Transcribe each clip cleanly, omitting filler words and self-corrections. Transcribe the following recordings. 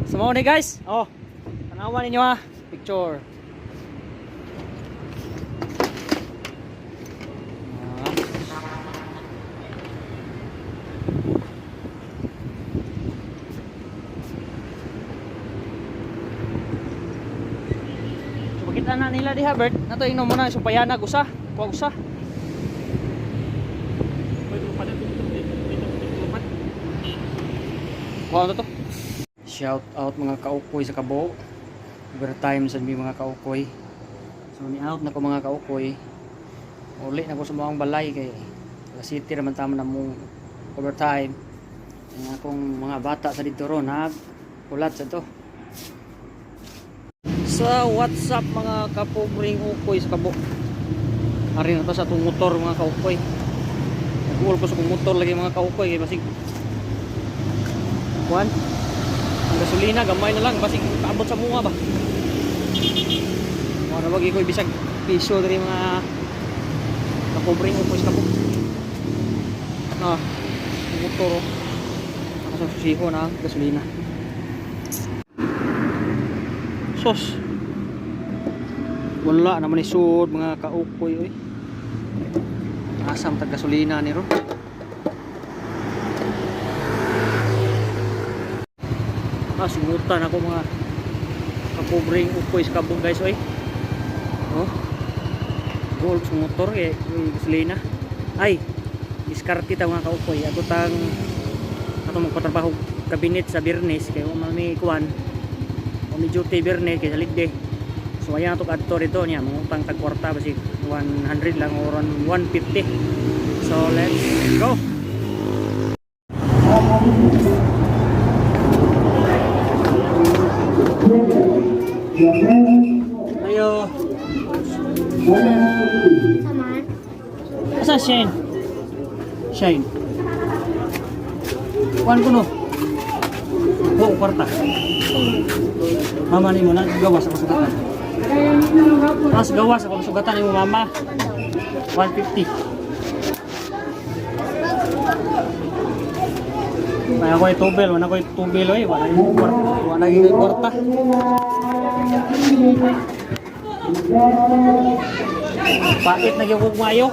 So mao ni, guys. Oh. Tanawan ninyo ha. Picture. Ah. So makita na nila diha, Bert. Nato ingno mo na sumpayanag usa, kuha usa. Kuha na to. Shout out mga kaukoy sa Kabo. Overtime sa mi, mga kaukoy. So ni out na ko, mga kaukoy. Uli na ko sa mga balay kay alas 7 raman tama na mong overtime. Ang akong mga bata sa dito ron ha. Kulat sa to. So what's up, mga kapobring ukoy sa Kabo. Ari na to sa atong motor, mga kaukoy. Nag-uol ko sa akong motor lagi, mga kaukoy, kay basig kuan ang gasolina gamay na lang, basig kaabot sa munga ba. Mao na wag ikoy bisag piso diri, mga kapobring ukoy sa Kabo. Ah, ang motor oh. Ako sa susiho na gasolina. Sos. Wala naman isuod, mga kaukoy, oy. Asam tag gasolina ni ro. Ah, sungutan ako, mga kapobring ukoy sa Kabong, guys, oy. Oh. Gold sa motor eh, may gasolina. Ay, diskarte ta, mga kaukoy. Ako tang ato magpatrabaho kabinet sa Biyernes kay wa man may kuan. Wa may duty Biyernes kay sa day. So ayan ato kadto rito niya, mangutang tag kwarta basig 100 lang or 150. So let's go. Ayo. Saman. Asa Shane? Shane. Kuan ko no. Oh, kwarta. Mama ni mo na gawas ako sugatan. Mas gawas ako sugatan ni mo mama. 150. May ako tubel, wala ko tubel oy, wala yung kwarta, wala yung kwarta. Pait na gyud kog maayo.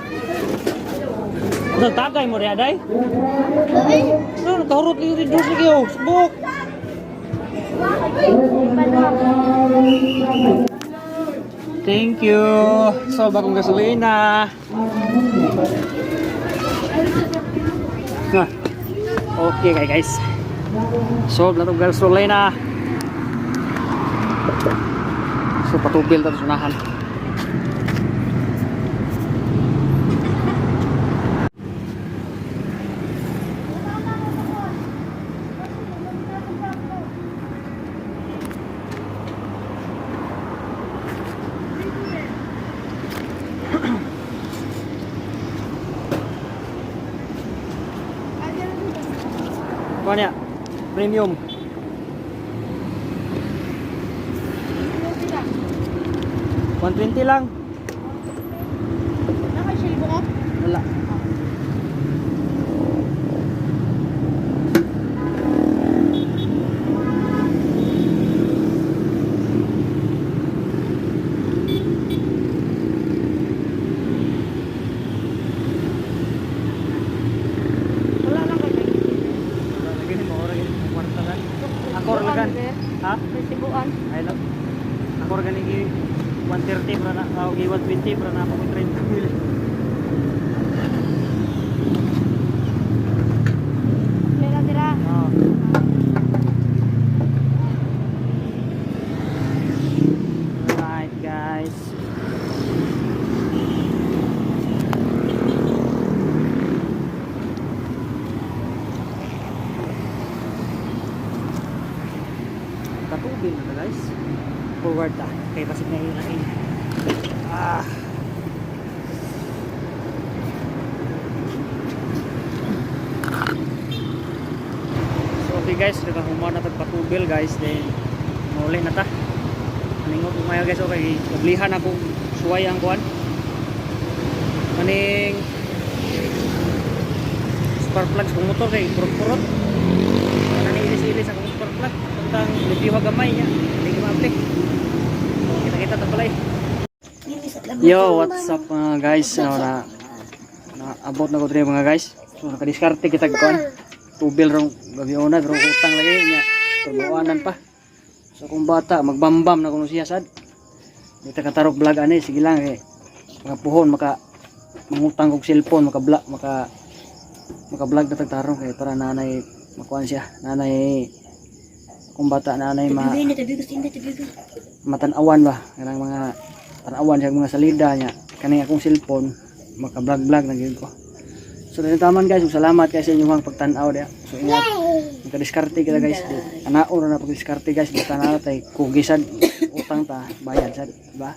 Unsa tagay mo ri aday? Ano kahurot ni dito sige oh, subok. Thank you. So bagong gasolina. Ah. Okay kay guys. Solve na tong gasolina. So patubil ta sa unahan. Kuha niya. Premium. 120 lang. Naka-shave ko? Wala. Wala lang kay. Lagi ni mo ora gani kwarta lang. Ako ra lagan. Ha? Sibuan. Ay lang. Ako ra gani gi 130 para na o gi 120 para na ako 30 mil. Lera dira. Oh. Alright, guys. Katubil na ta, guys. Forward ta. Kay basig na ilain. Ah. So okay guys, nakahuman na tag patubil, guys, then mauli na ta. Aningot ko mayo, guys, okay, oblihan ako suway ang kuan. Kaning spark plugs kong motor kay purot-purot. Wala ni ilis-ilis akong spark plug. tang lipiwa gamay niya. Hindi ka maaplik. Kita-kita ta pala. Yo, what's up, mga guys? Ano na naabot na ko diri, mga guys. So nakadiskarte kita kuan. Tubil rong gabi una pero utang lagi niya. Turbuanan pa. So kung bata magbambam na kuno siya sad. Di ta katarok vlog ani, sige lang eh. Mga puhon maka mangutang kog cellphone, maka vlog, maka maka vlog na tagtarong kay para nanay makuan siya. Nanay kung bata, nanay ma matanawan ba kanang mga tanawan siya mga salida niya kani akong cellphone, maka vlog vlog na gyud ko. So taman guys, ug salamat kay sa inyong pagtan-aw diha. So ingat, makadiskarte kita, guys. Anaon na pagdiskarte, guys, basta na tay kugisad utang ta bayad sad, di ba?